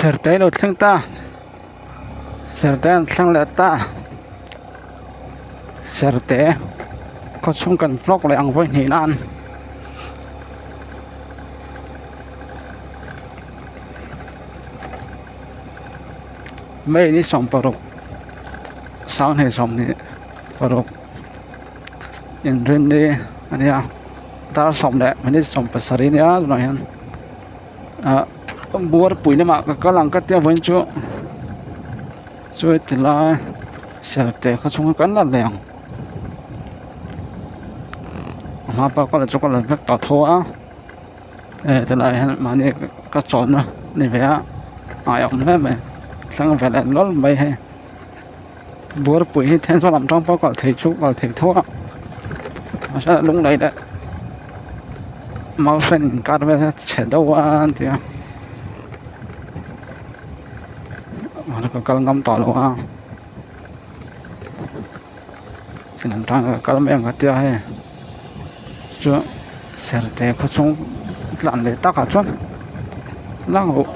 Sertei lo thleng ta Sertei an thleng leh ta Serte khaw chhung kan vlog leh ang vawi hnih nan. May ni 16 2026 inrinni a nia dar sawm leh minute 17 nia tunah hian ah buarpui lamah ka kal ang ka tia vawiin chu chu tilai Serte khaw chhunga kan la leh ang a hma pawh ka la chu ka la vek tawh tho a. Eh tilai hian mahni ka chawlhna ni ve a a awm hle mai thleng ve leh nawlh mai hei buarpui hi Thenzawl lam tang pawh kal thei chu kal thei tho a mahse lunglei leh Mausen inkar vel hi a chhe deuh a an ti a mahse ka kal ngam tawh lo a lam tang ka kal mai ang ka tia hei chuan Serte khaw chhung tlan leh takah chuan lak loh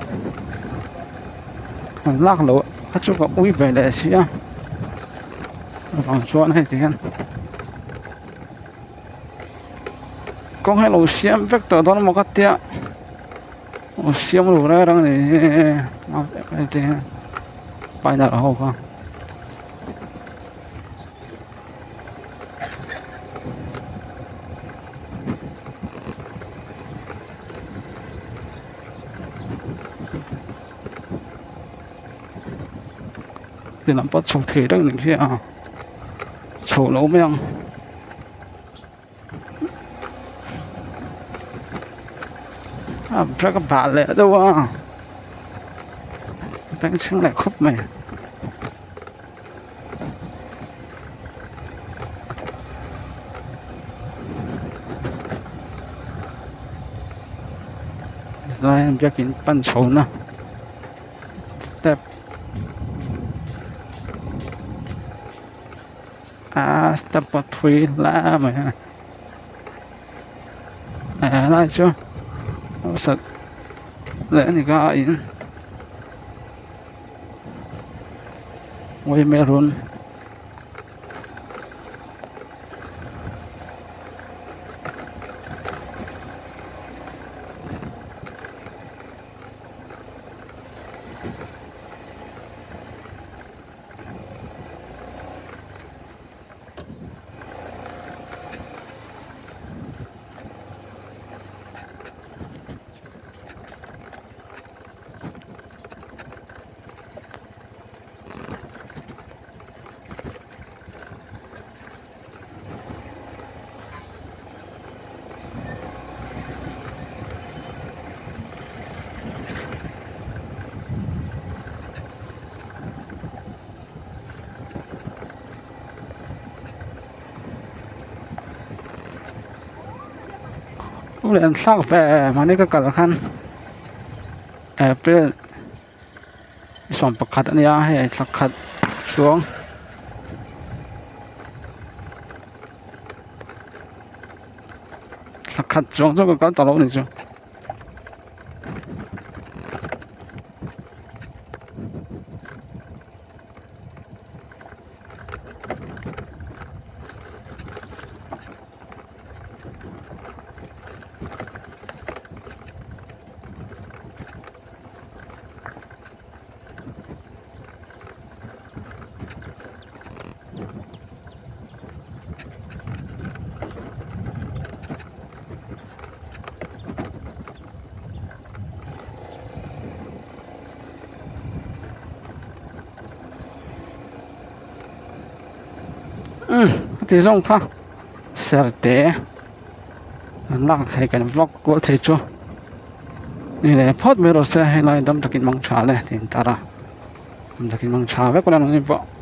han lak loh kha chu ka ui ve leh si a avang chuan hei ti hian kawng hi a lo siam vek tawh dawn emaw ka tia aw siam lo reng reng a ni hei ti hian final ho kha. Tilam pawh chho thei reng nih hi a chho lo mai ang. A brake a bah leh deuh a bengchheng leh khawp mai. Tilai hian biakin pan chhohna step ah step pawh thui hle mai a helai chu hausak leh a ni ka a in. Watermelon An thlak ve mahni ka kal khan April 11 a nia hei thla khat chuang thla khat chuang chu ka kal ta lo a ni chu. Umm heti zawng kha serte an lak thei kan vlog kual thei chu ni leh phawt mai rawh se helai dam takin mang tha le tiin tar a dam takin mang tha vek ula nangni pawh.